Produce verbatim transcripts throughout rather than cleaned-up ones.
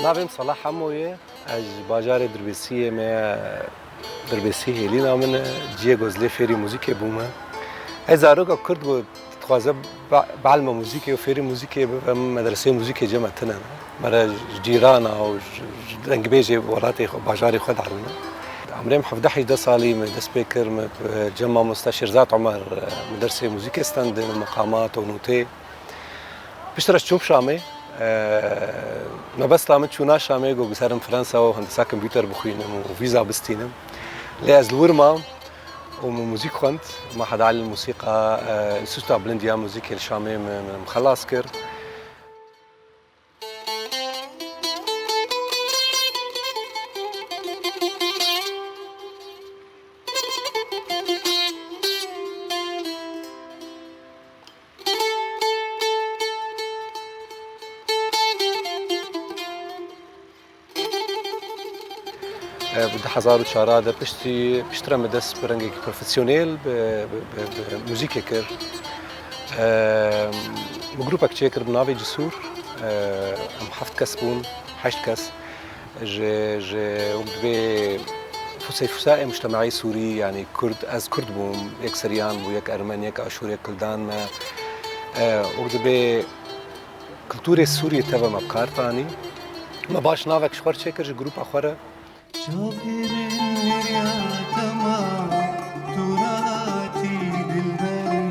Navê min Salah Hemo ye. Ez ji bajarê Dirbêsiyê me, Dirbêsî hêlîna min e. Cihê ku ez lê fêrî muzîkê bûme. Ez zaroka Kurd ku dixwaze ba-, bielme muzîkê û fêrî muzîkê bibe, em medreseyê muzîkê cem me tune ne. Me re ji cîrana û ji, ji dengbêjê welatê xwe, bajarê xwe dielime. Emrê min hevdeh hejdeh salî me dest pê kir, me bi cem mamosta Şêrzad Omer, e, min dersê muzîkê stendin, meqamat û notê. Piştre ez çûm Şamê. E, mebesta min çûna Şamê got, guherim Fransa û hendisa kompûter bixwînim û vîza bistînim. Lê ez li wir mam û min muzîk xwend. Mahed Alî Musîqa, e, Înstîtuta Bilind ya Muzîkê li Şamê min, min xelas kir. E, bi du hezar û çar de piştî, piştre min dest bi rengekî profesyonel bi, bi, bi, bi muzîkê kir. E, min grûpek çêkir bi navê Cisûr. E, em heft kes bûn, heşt kes. Ji, ji wek dibê fusey fusayê mujtemeî Sûrî, yanî Kurd, ez Kurd bûm, yek Siryan bû, yek Ermen, yek Aşûr, yek Kildan me. E, wek dibê kulturê Sûriyê teve me bi kar tanî. Me baş navek ji xwe re çêkir ji grûpa xwe re. Çavê min viriya te ma, tu nehatî dilberî.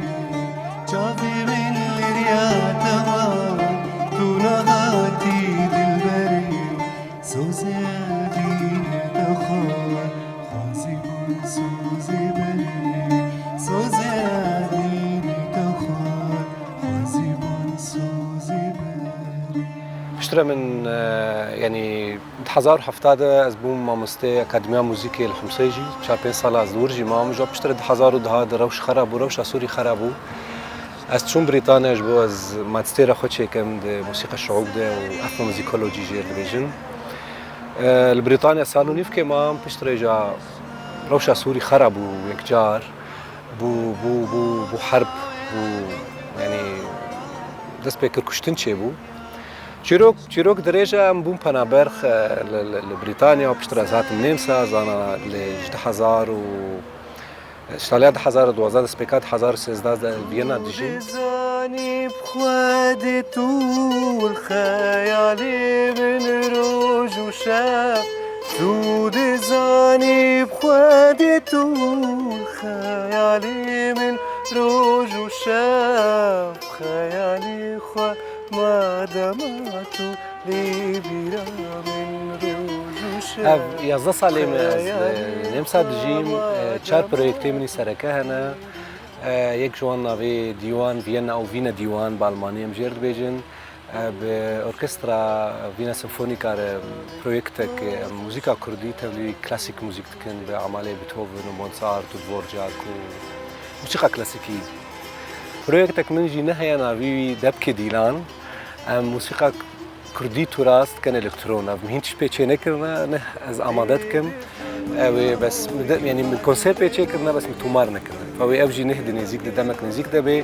Çavê min viriya te ma, tu nehatî dilberî. Sozê dînê te xwe, xwezî bûn sozê berî. Sozê dînê te xwe, xwezî bûn sozê berî. Piştre min, e, yanî, di hezar û heft de ez bûm mamosteyê Akademiya Muzîkê li Himsê jî. Çar pênc sala ez li wir jî mam. Ji piştre di hezar û deh de rewş xera bû, rewşa Sûrî xera bû. Ez çûm Brîtanya ji bo ez mastera xwe çêkim di musîqa şiûb de û etnomuzîkolojî jê re dibêjin. E, li Brîtanya sal û nîvkê mam, piştre jî rewşa Sûrî xera bû yekcar. Bû, bû, bû, bû herb, bû, yanî dest pê kir kuştin çêbû. Çîrok, çîrok dirêj e, em bûn penaber, e, li, li, li Brîtanya, piştre ez hatim Nêmsa, zana li ji du hezar û, saliya du hezar û duwazdeh, destpêka du hezar û sêzdeh de li Viyana dijîm. Dizanî bi xwe dê tu li xeyalê min roj û şev, tu dizanî bi xwe dê tu li xeyalê min roj û şev, xeyalê xwe madema tu lê bîra min roj û şev. Ev yazdeh salê min ez li Nêmsa dijîm. E, çar proyektê min î sereke hene. E, yek ji wan navê Dîwan Viyana û Wîne Dîwan bi almanî em jê re dibêjin. E, bi orkestra Vîna Simfonîka re proyektek, e, muzîka kurdî tevlî klasîk muzîk dikin bi amalê Beethoven û Mozart û Dvorak û muzîka klasîkî. Proyektek min jî ne heye navî wî Debkê Dîlan. Em muzîka kurdî turas dikin elektron. Ev min hîn tişt pê çê nekirine, ne ez amade dikim. Ew ê bes, yanî min konser pê çêkirine, bes min tomar nekirine. Ew ê ev jî neh di nêzîk de, demek nêzîk de bê.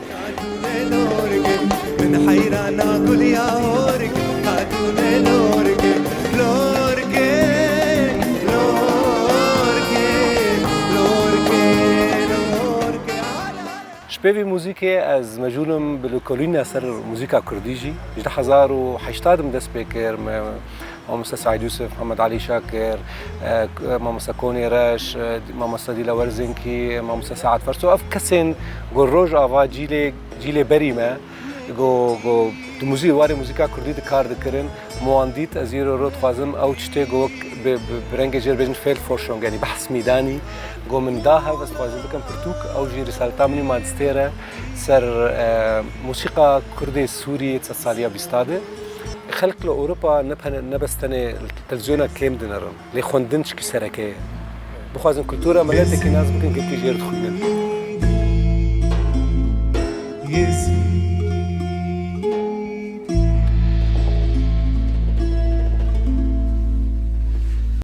Min heyrana gul ya horg, hatûne lorg, lorg, lorg, lorg, lorg. Ji pê vî muzîkê ez mecûl im bi lêkolîna ser muzîka kurdî jî. Ji du hezar û heştê de min dest pê kir, me mamoste Seîd Yûsif, Mihemed Alî Şakir, e, mamoste Konê Reş, e, mamoste Dîlawer Zinkî, mamoste Sead Ferso, ev kesên ku rojava cîlê, cîlê berî me, ku, ku di muzî-, warê muzîka kurdî di kar dikirin, min wan dît, ez îro rot dixwazim ew tiştê ku wek bi, bi, bi rengê jê re bêjin Feldforschung, yanî behs mîdanî, ku min da hev, ez dixwazim bikim pirtûk, ew jî risaleta min î madistêr e ser, e, muzîka kurdê Sûriyê di sedsaliya bîsta de. Xelk li Ewropa ne pene-, ne bes tenê li televîzyona kêm dinerin, lê xwendin çikî sereke ye. Bixwazin kultura miletekî nas bikin, gelkî jê re dixwînin.